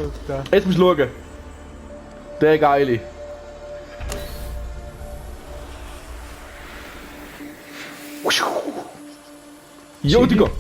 Alter. Jetzt musst du schauen. Der Geile. Jo, Digga.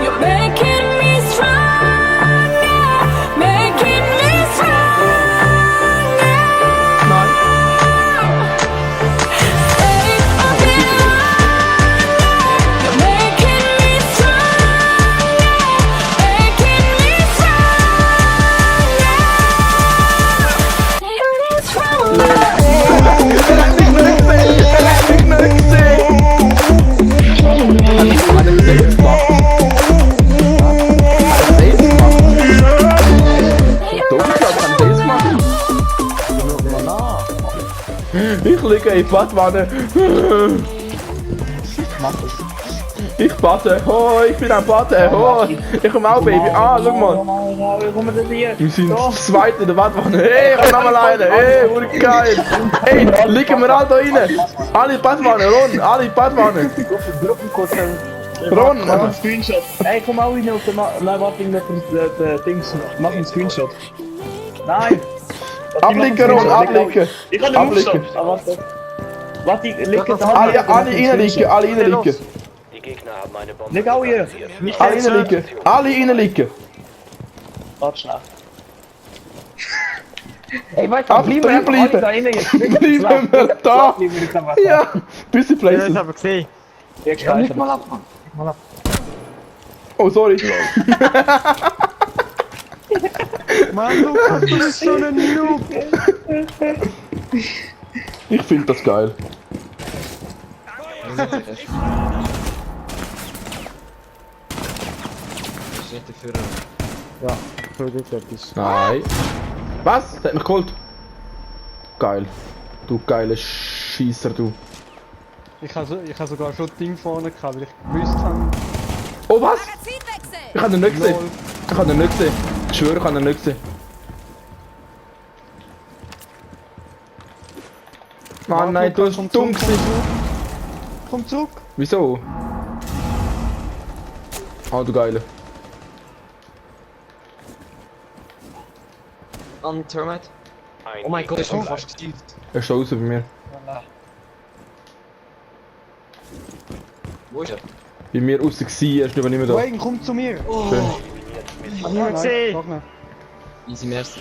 You're making me stronger, making me stronger. Nein. Stay a bit longer. You're making me stronger, making me stronger. Making me stronger. Ich liege in die Badewanne. Ich bade. Oh, ich bin am Baden. Oh, ich komme auch, Baby. Ah, schau mal. Wir sind zweit in der Badewanne. Hey, ich komm nochmal rein. Hey, wurde geil. Hey, liegen wir alle da rein. Alle in die Badewanne. Ron, alle in die Badewanne. Ron. Mach einen Screenshot. Ey, komm auch rein auf den... Nein, warte, ich auf den Dings. Mach einen Screenshot. Nein! Ablicken, Ron, ablicken. Ich kann den Aufstand. Ah, warte. Warte, ich leg jetzt Alle reinliegen, alle reinliegen. Die Gegner haben eine Bombe. Leg auch hier. Alle reinliegen, alle reinliegen. Warte schnell. Ey, weißt du, Einfach bleiben wir einfach alle drin da rein jetzt. Bleiben wir da. Bleiben wir jetzt einfach da. Ja, bis die Ja, Places. ich habe gesehen. Ja, Ja, nicht mal ab, Mann. Oh, sorry. Mann, Lukas, du bist so ein Noob. Ich finde das geil. Ja, so geht etwas. Nein. Was? Der hat mich geholt. Geil. Du geile Scheisser, du. Ich habe sogar schon das Ding vorne gehabt, weil ich gewusst habe. Oh, was? Magazinwechsel. Ich habe ihn nicht gesehen. Ich habe ihn nicht gesehen. Ich schwöre, ich habe ihn nicht gesehen. Mann, nein, du hast dumm gewesen. Komm zurück! Wieso? Ah, du Geile. An Termite. Ein Oh mein Gott, ich bin Gegner fast gestieft. Er ist raus bei mir. Wo ist er? Bei mir raus gewesen, er ist aber nicht mehr da. Wayne, komm zu mir! Schön. eliminiert. Mission Nein, gesehen. sag nicht. Easy, merci.